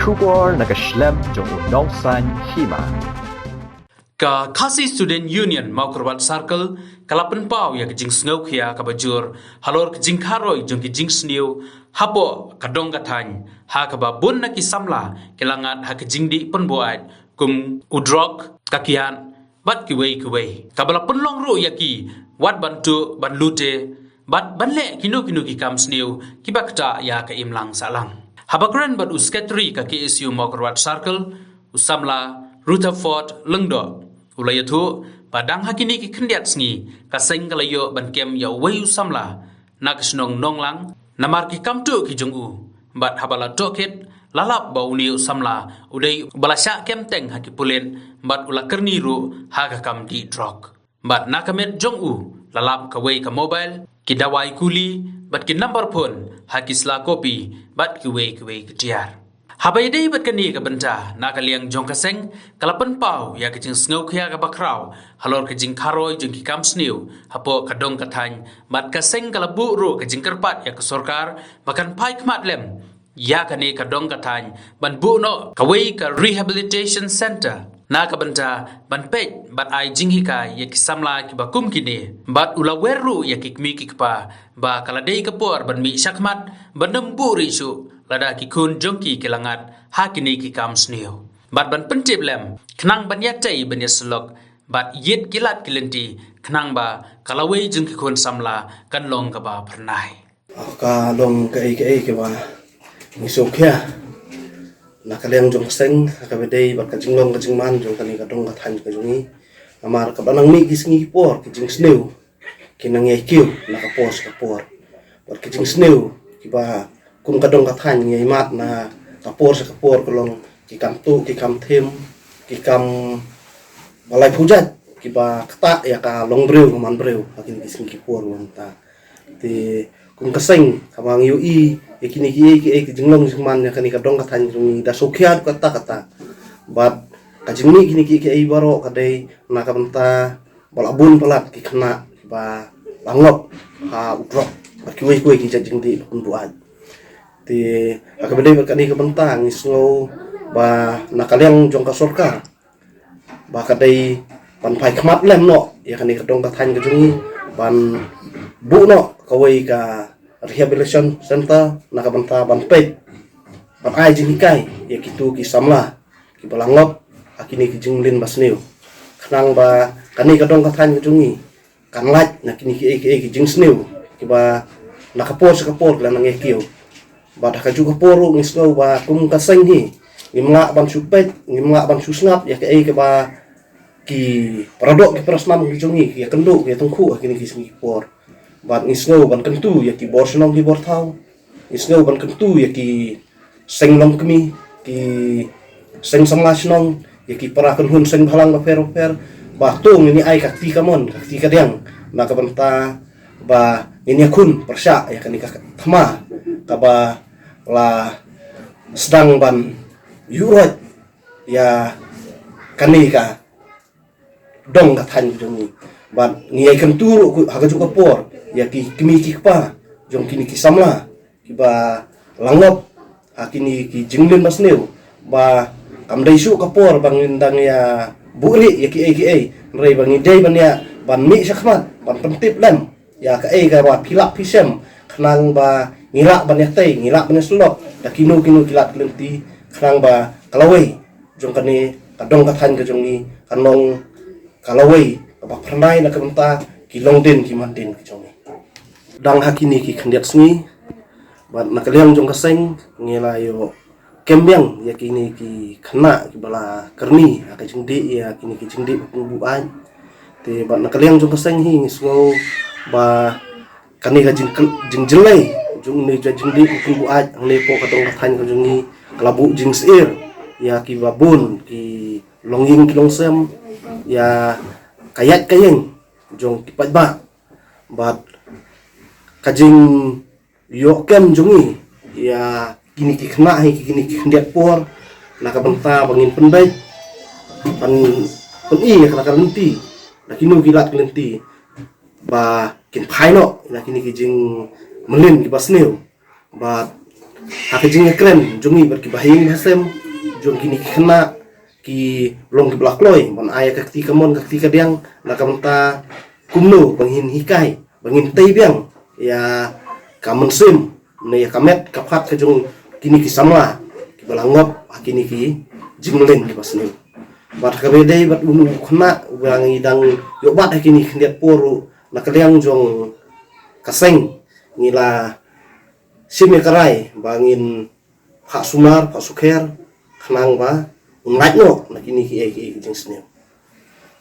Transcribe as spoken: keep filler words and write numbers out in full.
Khubor na ka shlem jong u nongsan hima. Ka Khasi Student Union Mawkyrwat Circle ka la pynpaw ïa ka jingsngewkhia kaba jur halor ka jingkharoi jong ki jingsniew hapoh ka dong ka thaiñ, ha kaba bun na ki samla ki la ngat ha ka jingdih pynbuaid kum u drok, ka kiad bad kiwei kiwei, kaba la pynlong ruh ïa ki wat ban tuh, ban lute bad ban leh kino kino ki kam sniew kiba ktah ïa ka imlang sahlang. Haba kren bad u Secretary ka K S U Mawkyrwat Circle, u samla Rutherford Lyngdoh, u la ïathuh ba dang ha kine ki khyndiat sngi ka seng ka la ïoh ban kem ïa uwei u samla na ka shnong Nonglang namar ki kam tuh ki jong u. Bad haba la tohkit, la lap ba une u samla u dei uba la shah kem teng ha ki pulit bad u la kyrni ruh ha ka kam dih drok. Bad na ka met jong u la lap kawei ka mobile, ki dawai kuli bad ki number phone ha ki sla kopi bad kiwei kiwei ki tiar. Haba ïadei bad kane ka bynta, na ka liang jong ka seng ka la pynpaw ïa ka jingsngewkhia kaba khraw halor ka jingkharoi jong ki kam sniew hapoh ka dong ka thaiñ, bad ka seng ka la buh ruh ka jingkyrpad ïa ka sorkar ba kan phai khmat lem ïa kane ka dong ka thaiñ ban buh noh kawei ka rehabilitation center na ka bynta ban peit bad ai jinghikai ïa ki samla kiba kum kine. Bad u la wer ruh ïa ki kmie ki kpa ba ka la dei ka por ban mih shakhmat ban ym buh rieh shuh lada ki khun jong ki ki la ngat ha kine ki kam sniew, bad ban pyntip lem khnang ban ïatei ban ïasyllok bad ïit ki lad ki lynti khnang ba ka lawei jong ki khun samla kan long kaba phyrnai. Ka long kaei kaei kaba ngi sngewkhia na ka liang jong ka seng ha kaba dei bad ka jinglong ka jingman jong kane ka dong ka thaiñ ka jong ngi. Namar kaba nang mih ki sngi ki por ki jingsniew ki nang ïai kiew na ka por sha ka por. Bad ki jingsniew kiba kum ka dong ka thaiñ ngi ïai mad na ka por sha ka por ka long ki kam tuh, ki kam thim, ki kam ba lai phew jait kiba ktah ïa ka longbriew ka manbriew ha kine ki sngi ki por mynta. Te kum ka seng kaba ngi ïohi ïa kine kiei kiei ki jinglong jingman ïa kane ka dong ka thaiñ jong ngi da sngewkhia katta katta. Bad ka jingmih kine kiei kiei baroh ka dei na ka bynta ba la bun palat ki khynnah kiba la ngop ha u drok bad kiwei kiwei ki jait jingdih ba pynbuaid. Te ha kaba dei bad kane ka bynta ngi sngew ba na ka liang jong ka sorkar ba ka dei ban phai khmat lem noh ïa kane ka dong ka thaiñ ka jong ngi, ban buh noh kawei ka rehabilitation center na ka bynta ban peit, ban ai jinghikai ïa kitu ki samla kiba la ngop ha kine ki jinglin ba sniew, khnang ba kane ka dong ka thaiñ ka jong ngi kan lait na kine kiei kiei ki jingsniew kiba na ka por sha ka por ki la nang ïai kiew. Bad ha kajuh ka por ruh ngi sngew ba kum ka seng hi ngim lah ban shu peit, ngim lah ban shu sngap ïa kaei kaba ki paradoh ki parasnam ki jong ngi ki ïa kynduh ki ïa tyngkhuh ha kine ki sngi ki por. Bad ngi sngew ban kyntu ïa ki bor shnong ki bor thaw, ngi sngew ban kyntu ïa ki seng longkmie, ki seng samla shnong, ïa ki para kynhun seng bhalang bapher bapher, ba to ngin ïa ai ka kti kamon ka kti kadiang na ka bynta ba ngin ïakhun pyrshah ïa kane ka thma kaba la sdang ban ïuh roit ïa kane ka dong ka thaiñ ka jong ngi. Bad ngi ïai kyntu ruh ha kajuh ka por ïa ki kmie ki kpa jong kine ki samla kiba la ngop ha kine ki jinglin ba sniew, ba kam dei shuh ka por ba ngin dang ïa buhrieh ïa kiei kiei, hynrei ba ngi dei ban ïa ban mih shakhmat ban pyntip lem ïa kaei kaba phi lah phi shem, khnang ba ngi lah ban ïatei, ngi lah ban ïasyllok da kino kino ki lad ki lynti, khnang ba ka lawei jong kane ka dong ka thaiñ ka jong ngi kan long ka lawei kaba phyrnai na ka bynta ki longdien ki mandien ki jong ngi. Dang ha kine ki khyndiat sngi bad na ka liang jong ka seng ngi la ïoh kem biang ïa kine ki khynnah kiba la kyrni ha ka jingdih ïa kine ki jingdih ba pynbuaid. Te bad na ka liang jong ka seng hi ngi sngew ba kane ka jing, jingjyllei jong une u jait jingdih ba pynbuaid hangne hapoh ka dong ka thaiñ ka jong ngi ka la buh jingsyier ïa kiba bun ki longïing ki longsem, ïa ka ïaid ka ïeng jong ki paidbah. Bad ka jingïoh kem jong ngi ïa kine ki khynnah hi kine ki khyndiat por na ka bynta ba ngin pynbeit ban pyni ïa kata ka lynti da kino ki lad ki lynti ba kin phai noh na kine ki jingmlien kiba sniew. Bad Ha ka jingkren jong ngi bad ki bahaïing bahasem jong kine ki khynnah, ki long kiba la kloi ban ai ka kti kamon ka kti kadiang na ka bynta kumno ba ngin hikai, ba ngin tei biang ïa ka mynsiem ne ïa ka met ka phad ka jong kine ki samla kiba la ngop ha kine ki jingmlien kiba sniew. Bad kaba ïadei bad une u khynnah uba ngi dang ïoh bat ha kine khyndiat por ruh, na ka liang jong ka seng ngi la shim ïa ka rai ba ngin phah sumar phah sukher khnang ba un lait noh na kine kiei kiei ki jingsniew.